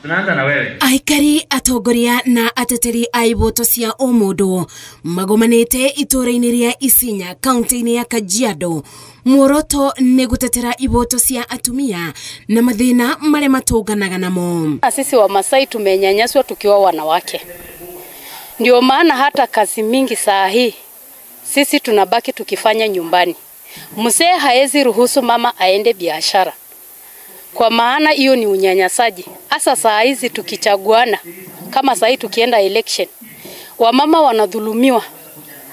Tunaanza na wewe. Aikari atongoria na ateteri a iboto cia ũmũndũ magomanĩte itũũra-inĩ rĩa Isinya kaunti-inĩ ya Kajiado. Muoroto nĩ gũtetera iboto cia atumia na mathĩna marĩa matũnganaga namo. Sisi wa Masai tumenyanyaswa tukiwa wanawake. Ndio maana hata kazi mingi saa hii sisi tunabaki tukifanya nyumbani. Mzee haezi ruhusu mama aende biashara, kwa maana hiyo ni unyanyasaji. Hasa saa hizi tukichaguana, kama saa hii tukienda election, wamama wanadhulumiwa.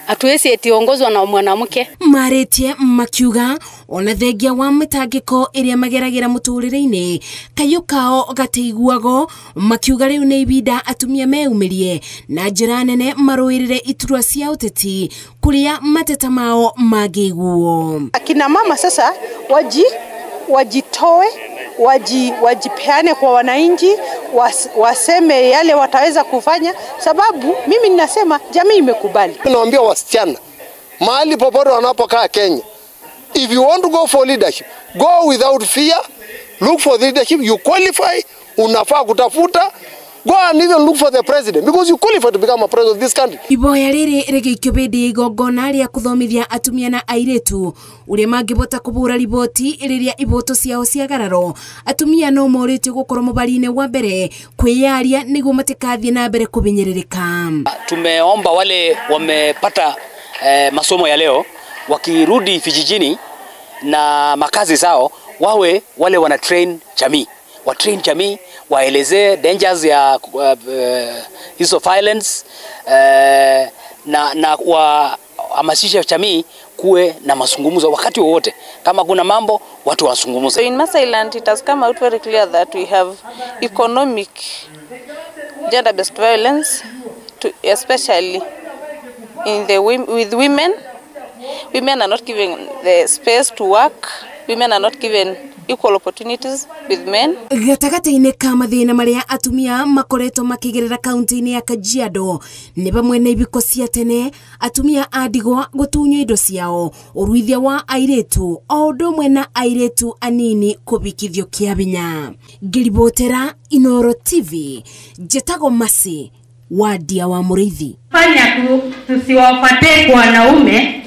Hatuwezi eti ongozwa na mwanamke. Maretie makiuga ona thengia wa mitangiko iria mageragira muturire-ini kayu kao gateiguago, makiuga riu ni ibinda atumia meumirie na njira nene maruirire iturwa cia uteti kuria mateta mao mangĩiguo. Akina mama sasa wajitoe, wajipeane kwa wananchi, waseme yale wataweza kufanya, sababu mimi ninasema jamii imekubali. Naambia wasichana mahali popote wanapokaa Kenya, if you want to go for leadership, go without fear, look for the leadership, you qualify, unafaa kutafuta, go and even look for the president because you qualify to become a president of this country. Iboya riri rĩgĩikio bĩndĩ ya igongona rĩa kũthomithia atumia na airĩtu ũrĩa mangĩbota kũbũra riboti rĩrĩa iboto ciao ciagararwo. Atumia no morĩtio gũkorwo mũbari-inĩ wa mbere kwĩyaria nĩguo matikathiĩ na mbere kũbinyĩrĩrĩka. Tumeomba wale wamepata masomo ya leo wakirudi vijijini na makazi zao wawe wale wana train jamii. Wa train jamii, waelezee dangers ya hizo violence, na wahamasishe jamii kuwe na mazungumzo wakati wowote. Kama kuna mambo watu wazungumze. So in Masailand it has come out very clear that we have economic gender-based violence, especially in the with women. Women are not given the space to work. Women are not given equal opportunities with men. Gatagatĩ-inĩ ka mathĩna marĩa atumia makoretwo makĩgerera kaunti-inĩ ya Kajiado nĩ pamwe na ibiko cia tene, atumia a ndigwa gũtunywo indo ciao, ũruithia wa airĩtu o ũndũ ũmwe na airĩtu anini kũbikithio kĩa binya. Ngĩribotera Inooro TV, njĩtagwo Masi Wadia wa Mũrĩithi. Fanya tusiwafuate kwa wanaume.